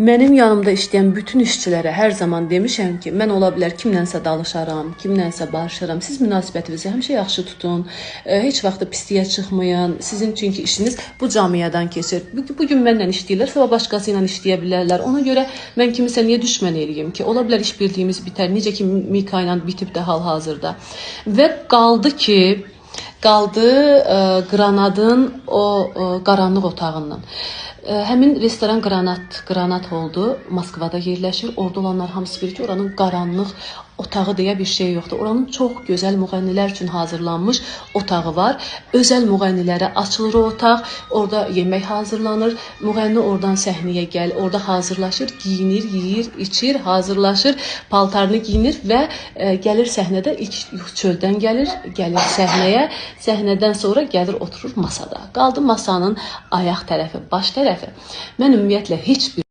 Mənim yanımda işləyən bütün işçilərə hər zaman demişəm ki, mən ola bilər kimlənsə danışaram, kimlənsə barışaram. Siz münasibətinizi həmişə yaxşı tutun. Heç vaxt da pisliyə çıxmayın. Sizin çünki işiniz bu camiadan keçir. Bu gün mənlə işləyirlər, sabah başqası ilə işləyə bilərlər. Ona görə mən kimisə niyə düşmən eləyim ki? Ola bilər iş birliyimiz bitər. Necə ki Mika ilə bitib də hal-hazırda. Və qaldı ki, qaldı Qranadın o qaranlıq otağından. Həmin restoran Qranat oldu. Moskvada yerləşir. Orada olanlar hamısı bilir ki, oranın qaranlıq otağı deyə bir şey yoxdur. Oranın çox gözəl müğənnilər üçün hazırlanmış otağı var. Özəl müğənnilərə açılır o otaq. Orada yemək hazırlanır. Müğənni oradan səhnəyə gəl, orada hazırlaşır, geyinir, yeyir, içir, hazırlaşır, paltarını geyinir və gəlir səhnədə ilk çöldən gəlir, gəlir səhnəyə. Səhnədən sonra gəlir oturur masada. Qaldı masanın ayaq tərəfi, baş tərəfi. Mən ümumiyyətlə heç bir